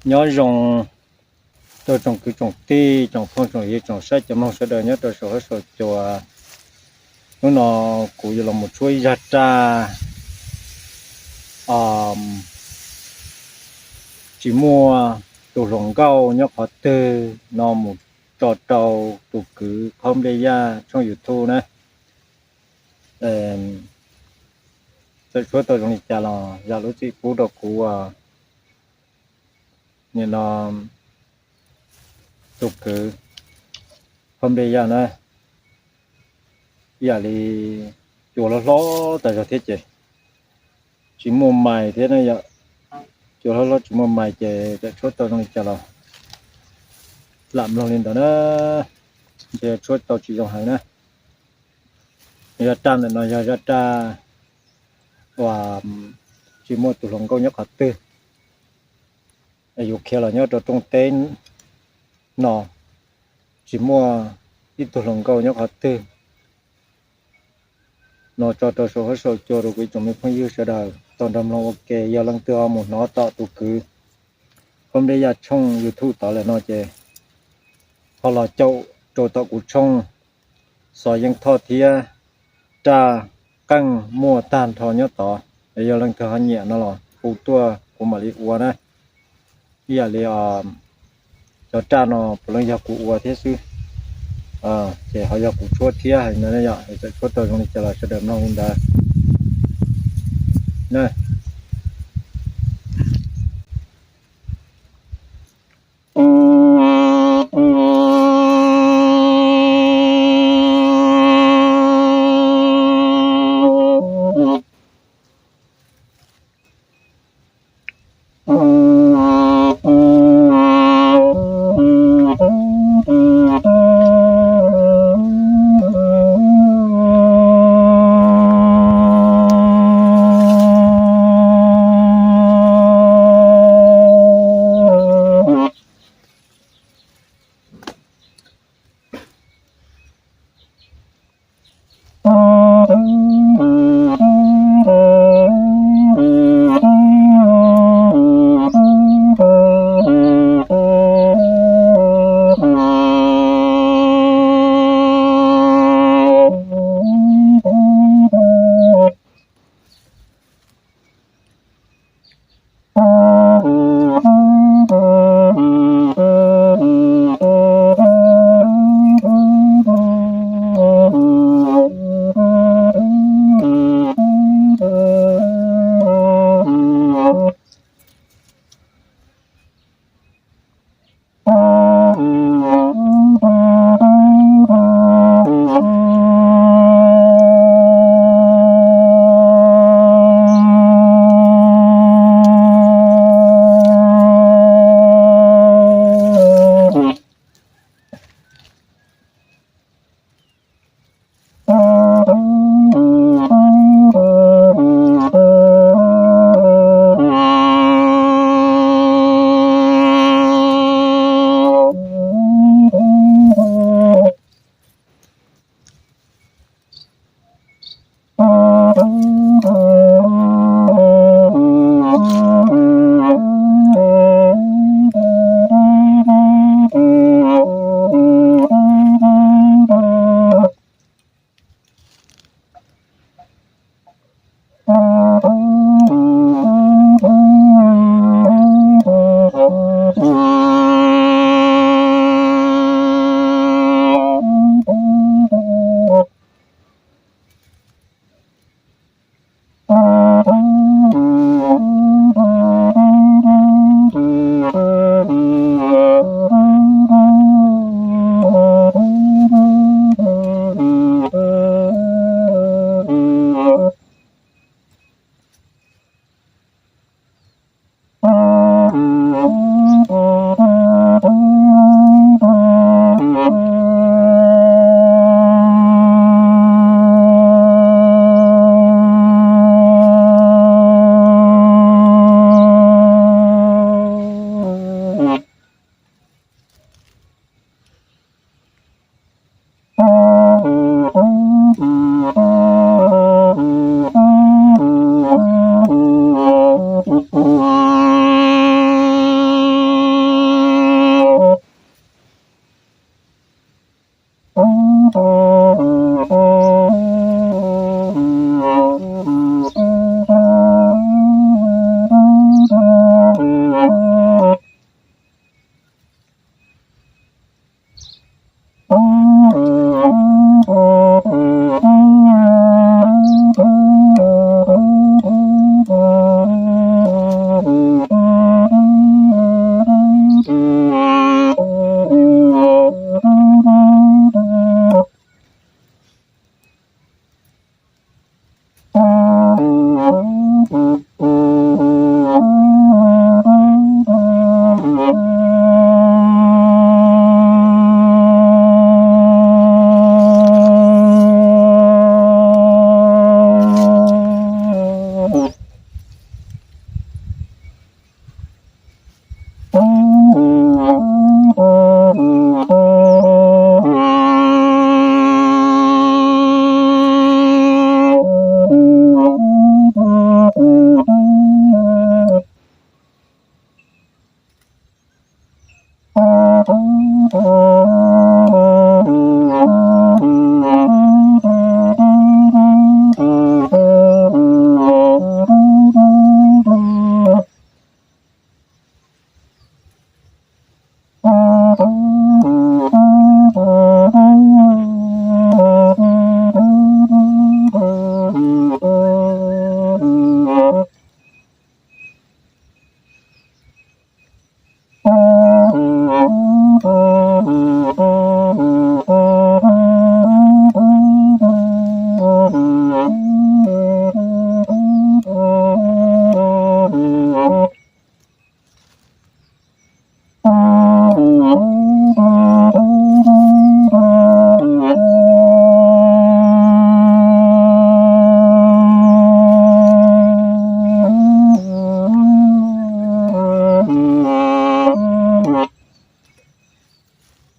Nyob zoo rau tsoom kwv tsoom tij, tsoom phooj tsoom ywg, tsoom saib cov mloog sawv daws nyob rau saum huab saum cua. Hnub no kuv yuav los mus tshuab ib zaj raj tsis muaj tus hluas nkauj nyob qhov twg no mus tso rau tus kwv Phob Nplej Yaj tshooj YouTube na. Txawm tshuab tau zoo li cas los zam lub txim pub rau kuv. Nim no tus kwv Phob Nplej Yaj na, ib yam li cua hlob hlob tas zog thiab ces tsis muaj mais thiab na yom. Cua hlob hlob tsis muaj mais ces txawm tshuab tau zoo li cas los lam mloog li ntawd na, ntshe tshuab tau tsis zoo heev na. Zaj raj ntawm no yog zaj raj uas tsis muaj tus hluas nkauj nyob qhov twg. Yus khiav los nyob rau rooj teb no tsis muaj ib tug hluas nkauj nyob qhov twg no tso rau saum huab saum cua rau kuv ib tsoom me phooj ywg sawv daws tau nrog mloog ua ke. Yog leej twg ho mus hnov tom tus kwv Phob Nplej Yaj tshooj YouTube tod lawm no ces ho los caum rau tom kuv tshooj Xos Yeej Thoj thiab, raj qeej muaj tag nrho nyob tod. Yog leej twg ho nyiam no los hu tuaj kuv mam li ua na. Ib yam li cov raj no puav leej yog kuv ua thiab xwb, ces ho yog kuv tshuab thiab heev no yom. Txawm tshuab tau zoo li cas los sawv daws mloog li ntawd.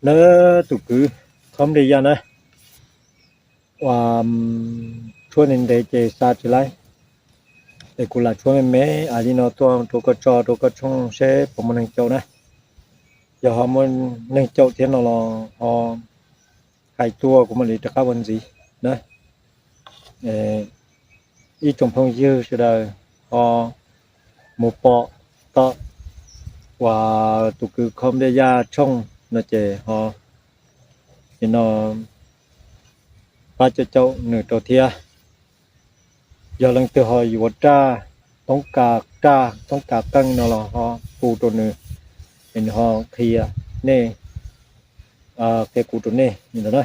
Na, tus kwv Khob Npliaj Yaj na, ua, tshuab ntev ntev ces xa tsis laib, es kuv lam tshuab me me ais li no tuaj rau koj tso rau koj tshooj seb puas muaj neeg caum na. Yog ho muaj neeg caum thiab no los ho hais tuaj kuv mam li rov qab ua ntxiv na. Ib tsoom phooj ywg sawv daws ho mus pom tom uas tus kwv Khob Npliaj Yaj tshooj no ces ho, no, pab caum caum nws rau thiab. Yog leej twg ho yuav raj, toob kas raj toob kas qeej no los ho hu rau nws, es nws ho qhia nej, qhia kuv rau nej li ntawd na.